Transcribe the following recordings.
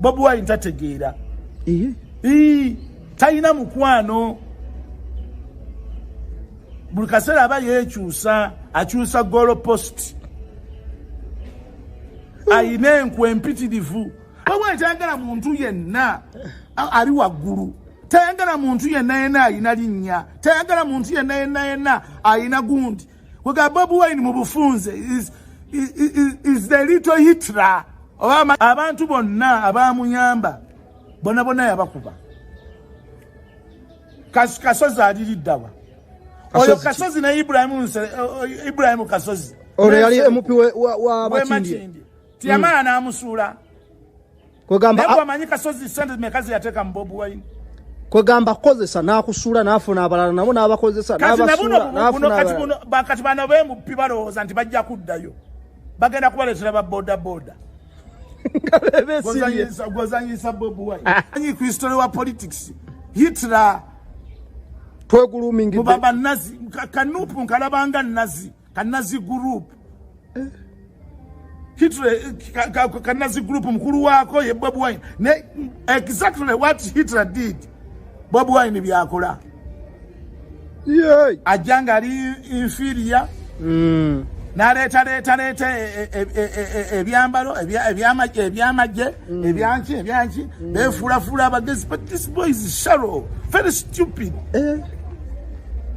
Bobi Wine tategeera, talina mukwano. Buli kaseera aba yeekyusa, akyusa goal post. Ayina enkwe empitirivu. Bobi Wine tayagala muntu yenna ali waggulu, tayagala muntu yenna yenna ayina linnya, tayagala muntu yenna yenna yenna ayina gundi. Wega Bobi Wine mu bufunze is the little Hitler. Oba abantu bonna abamuyamba bonna bonna yabakuba. Kasozi aliriddawa oyo? Kasozi ne Ibrahimu Kasozi. Ono yali MP wa Makindye. Tiyamala n'amusuula. Kwegamba amanyi Kasozi sente meka zeyateeka mu Bobi Wine? Kwegamba kukozesa n'akusuula, n'afuna abalala nabo n'abakozesa. N'abasuula n'afuna. Kati bano b'MP balowooza nti bajja kuddayo, bagenda kubaleetera ba boda boda. Gwozanyisa Bobi Wine anyi history wa politics, Hitler. Twegulumingidde. Banazi ka NUP nkalabanga Nazi, ka Nazi group. Hitler, ka Nazi group, mukulu waako ye Bobi Wine. Ne exactly what Hitler did, Bobi Wine byakola. Ajja nga ali inferior, n'aleeta leeta leeta ebyambalo ebyamagye, ebyanki ebyanki, befuulafuula abagezi. But this boy is shallow, very stupid.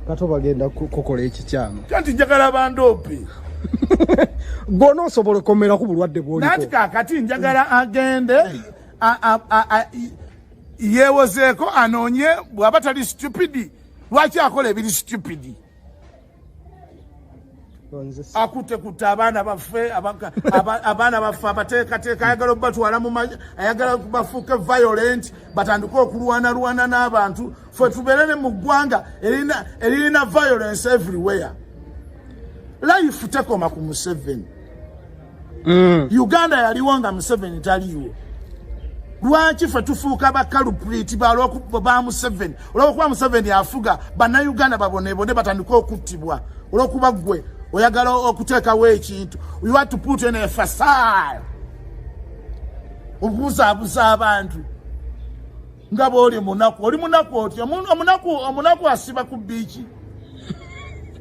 Kato bagenda kukola ekikyamu. Kanti njagala bandoope. Gwona osobola okomera ku bulwadde. Bwoliko. Kakati njagala agende yeewozeeko, anoonye bw'aba tali stupid, lwaki akola ebiri stupid. Akutte kutta abaana baffe, abaana baffe abateekateeka, ayagala obatwala, ayagala bafuuke violent, batandike okulwanalwana n'abantu, fe tubeere ne mu ggwanga eririna violence everywhere. Life tekoma ku Museveni. Uganda yaliwo nga Museveni taliiwo. Lwaki fe tufuuka ba culprit ba Museveni? Olwokuba Museveni afuga, Bannayuganda babonebone, batandike okuttibwa olwokuba ggwe oyagala okuteekawo ekintu. You want to put in a facade, okubuzaabuza abantu nga bwoli munaku. Oli munaku otya? Omunaku asiba ku biiki?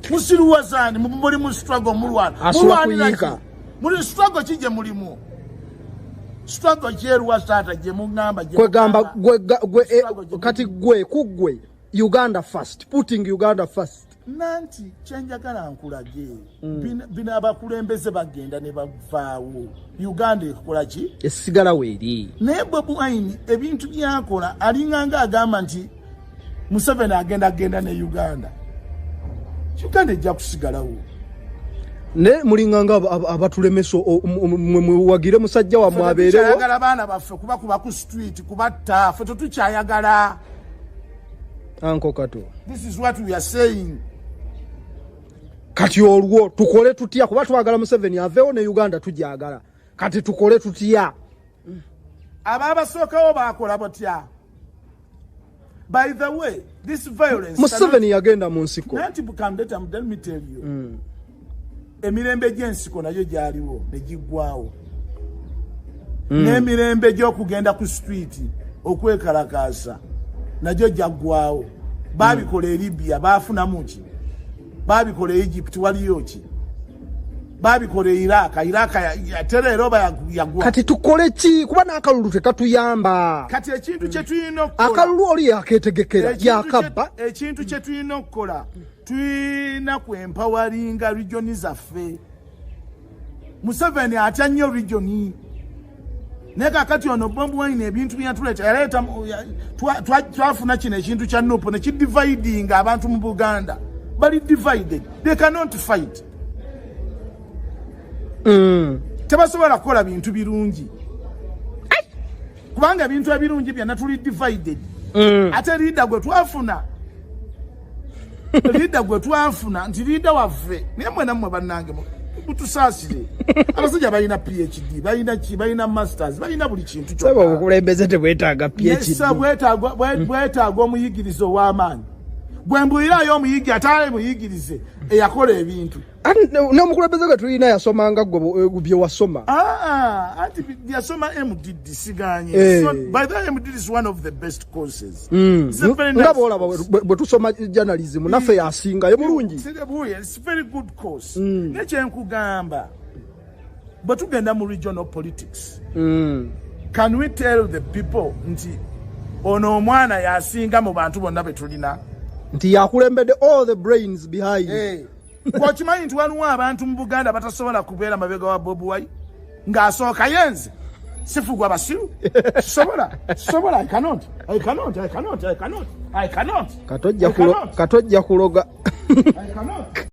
Musiruwazaani? Muli mu struggle, mulwana. Asula Mulwanira kuyiika. ki? Muli struggle ki gye mulimu? Struggle kyeruwa, taata, gye muŋŋamba, gye Kwegamba muŋŋamba? gwe Struggle gye kati gwe ku gwe Uganda first, putting Uganda first. Nanti kyenjagala nkulage, bino abakulembeze bagenda ne bavaawo, Uganda ekola ki? Esigala weeri. Naye Bobi Wine ebintu byakola alinganga agamba nti Museveni agenda genda ne Uganda, Uganda ejja kusigalawo. Ne mulinganga abatulemesa mwe muwagire musajja wammwe abeerewo. Tetukyayagala baana baffe kubakuba ku street, kubatta. Ffe tetukyayagala. Anko Kato. This is what we are saying. Kati olwo tukole tutya? Kuba twagala Museveni aveewo ne Uganda tujagala. Kati tukole tutya? Ababasookawo bakola batya? By the way, this violence Museveni yagenda mu nsiko. Nanti bukandeta, let me tell you, emirembe gy'ensiko nayo gyaliwo ne giggwawo, n'emirembe gy'okugenda ku street okwekalakaasa nagyo gyaggwawo. Babikola e Libya, bafunamu ki? Babikola e Egypt, waliyo ki? Babikola e Iraq. Iraq ate leero oba yagwa. Kati tukole ki? Kuba n'akalulu tekatuyamba. Kati ekintu kye tulina okukola, Akalulu oli yaketegekera, yakabba. Ekintu kye tulina okukola, tulina kwempoweringa region zaffe. Museveni atya nnyo region, naye kakati ono Bobi Wine ebintu byatuleeta, yaleeta twafuna kino ekintu kya NUP nekidividinga abantu mu Buganda. Bali divided, they cannot fight. Tebasobola kukola bintu birungi kubanga ebintu ebirungi byonna tuli divided. Ate leader gwe twafuna, leader gwe twafuna nti leader waffe, naye mwe nammwe bannange mutusaasire. Abasajja balina PhD, balina ki, balina masters, balina buli kintu. Saba obukulembeze tebwetaaga Nesa PhD. Bwetaaga omuyigirize ow'amaanyi. Bwe mbuulirayo omuyigi, ate ale muyigirize eyakola ebintu. N'omukulembeze gwe tulina yasomanga gwe bye wasoma. Ah, anti yasoma MDD, siganye. So, by the way, MDD is one of the best courses. It's a very nga nice bwolaba course. bwe tusoma journalism, naffe yasingayo mulungi. It's a very good course. Naye kyenkugamba, bwe tugenda mu regional politics, can we tell the people nti ono omwana yasinga mu bantu bonna be tulina? Nti yakulembedde, all the brains behind. Okimanyi nti waliwo abantu mu Buganda batasobola kubeera mabega wa Bobi Wine ng'asooka yenze sifugwa basiru? Sobola, sobola. I cannot, I cannot, I cannot, I cannot, I cannot. Katojja I cannot. Katojja kuloga. I cannot.